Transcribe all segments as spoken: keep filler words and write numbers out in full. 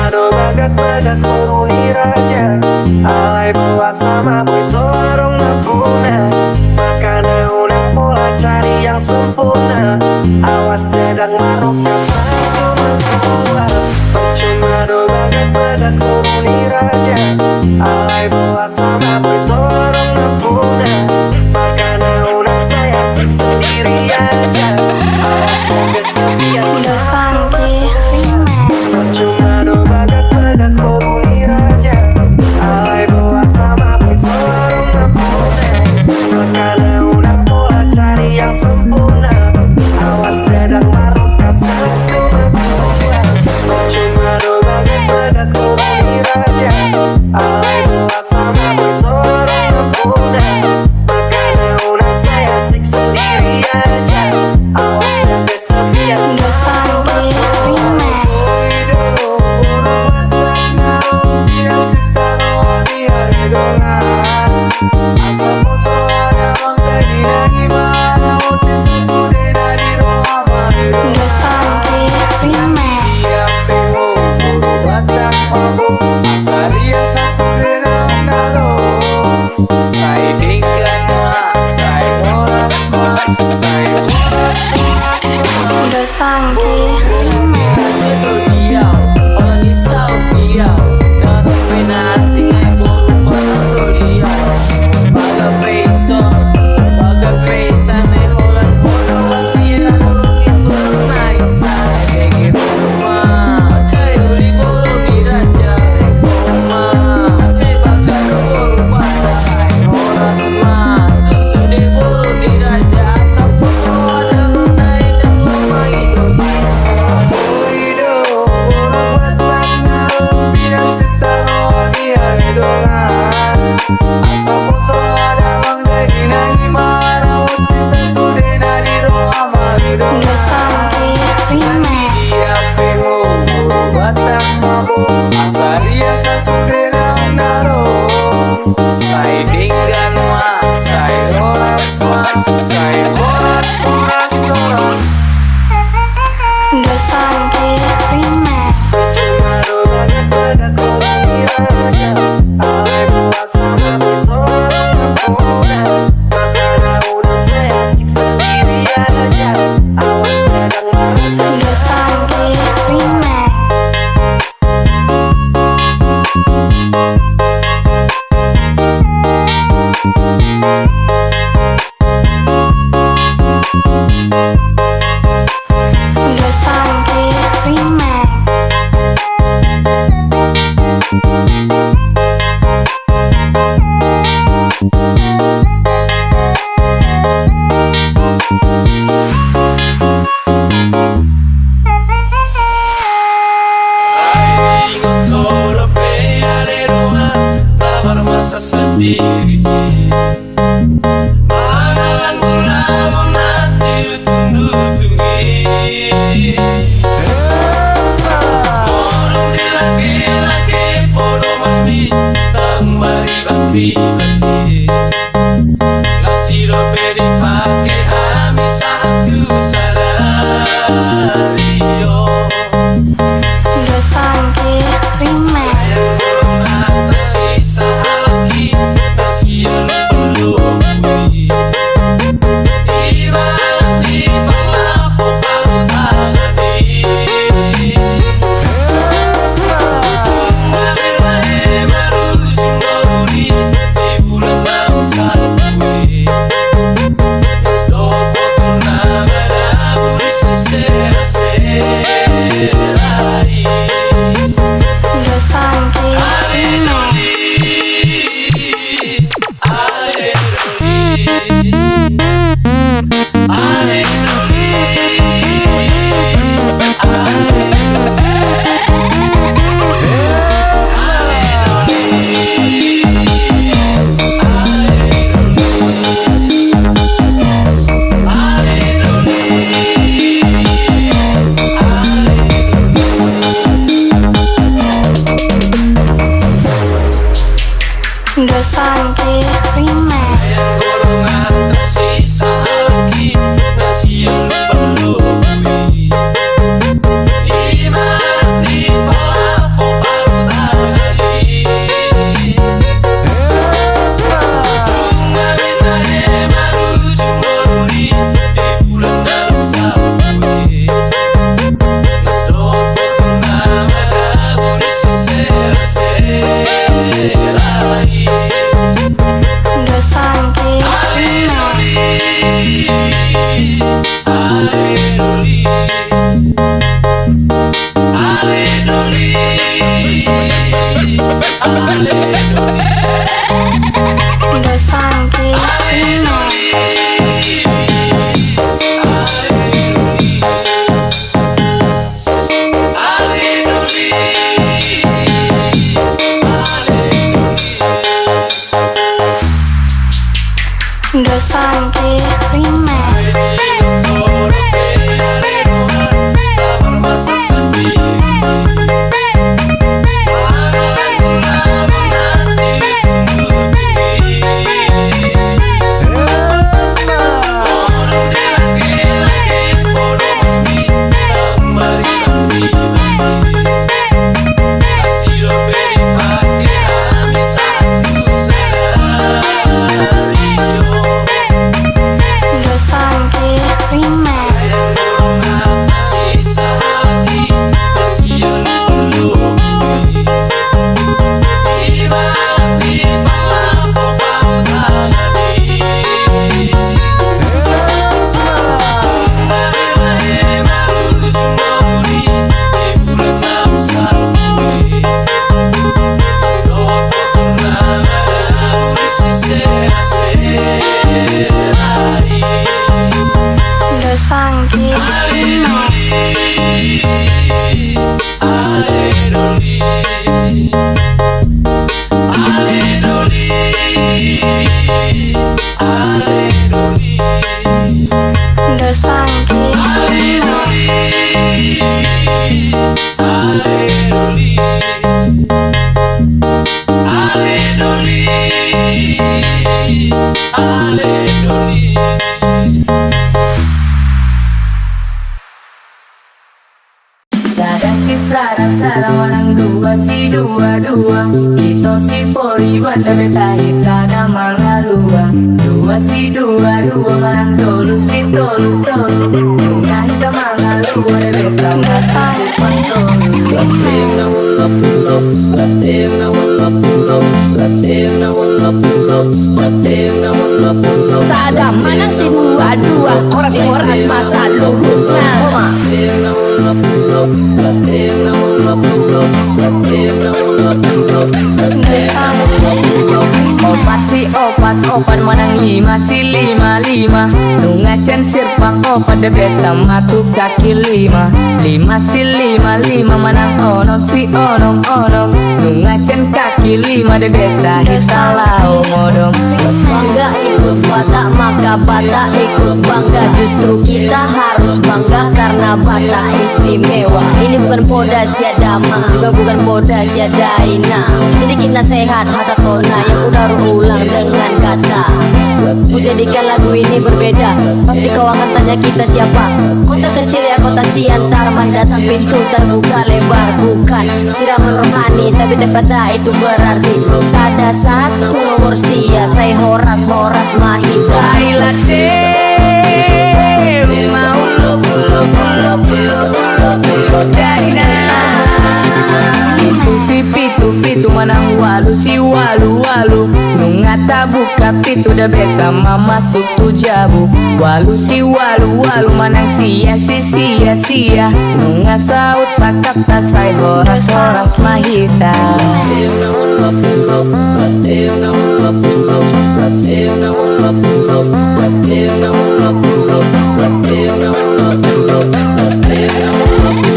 Do bagak-bagak boru ni raja, alai boasa ma boi so adong nampuna. Makana unang pola cari yang sempurna, awas dadang marungkap satu matua. Percuma do bagak-bagak boru ni raja, alai boasa ma boi so adong nampuna. Makana unang sai asik sendiri aja, awas dadang sepian satu matua. Percuma do bagak-bagak boru ni raja, alai boasa ma boi so adong nampuna. Makana unang pola cari yang sempurna, awas dadang marungkap satu matua. Percuma do bagak-bagak boru ni raja, alai boasa ma boi so adong nampuna. Makana unang sai asik sendiri aja, awas dadang sepian satu matua. Sai denggan ma, sai horas ma, sai horas ma. Datang ke rumah. Sai denggan ma, sai horas ma, sai horas, horas, horas. Datang ke rumah. Ai, ingot ho dope ale dongan, sabar ma sandiri. Mangalang ulaon na tirutung-rutung i. Boru ni laki-laki podoman ni tambari bakti-bakti. Nasi dope dipake hami sahat tu sadari on. Datang ke rumah. Datang ke rumah. Sidua dua, ito si pori banda beta hita na mangalua. Dua sidua dua manang tolu si tolu tolu. Nunga hita mangalua de beta matu si pantolu. Sada manang sidua dua, horas horas ma saluhutna. Oma. Opat si opat, opat manang lima si lima lima. Nunga sian sirpang opat de beta matu kaki lima. Lima si lima lima manang onom si onom onom. Nunga sian kaki lima de beta hita laho modom. Bangga ikut Batak, maka Batak ikut bangga. Justru kita harus bangga karena Batak istimewa. Ini bukan poda siadamang, juga bukan poda siadaina. Sedikit nasihat, hata tona yang ku daur ulang dengan kata. Ku jadikan lagu ini berbeda. Pasti kau akan tanya kita siapa. Kota kecil ya, kota siantar, mandatang pintu terbuka lebar. Bukan siraman rohani, tapi tepatnya itu berarti sada satu nomor sia, sai horas horas ma hita. Sai latih ma ulu ulu ulu ulu ulu daina. Pitu si pitu pitu manang walu si walu walu. Nunga tabuka pitu de beta mamasuk tu jabu. Walu si walu walu manang sia si sia sia. Nunga saut sangkapta sai horas horas ma hita.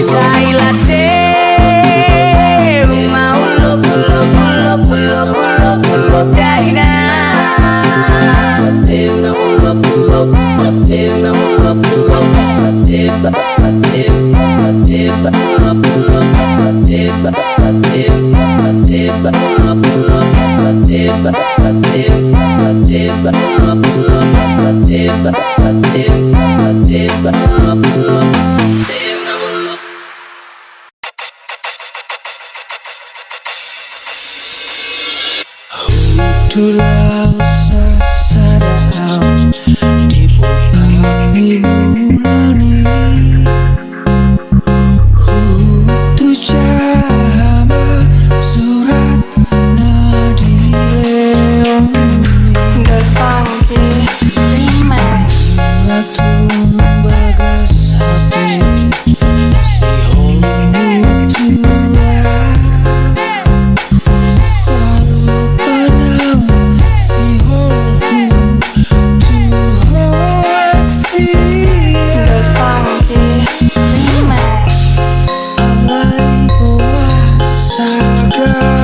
Sai latih ma ulu ulu ulu ulu ulu daina. Tulang sasada di bulan di bulan ini. Hutu jama surat na di leon. Datang ke lima. Ngatur bagas hati. Siholmu tua, sarupa nang siholku tu ho asi. Alai boha saga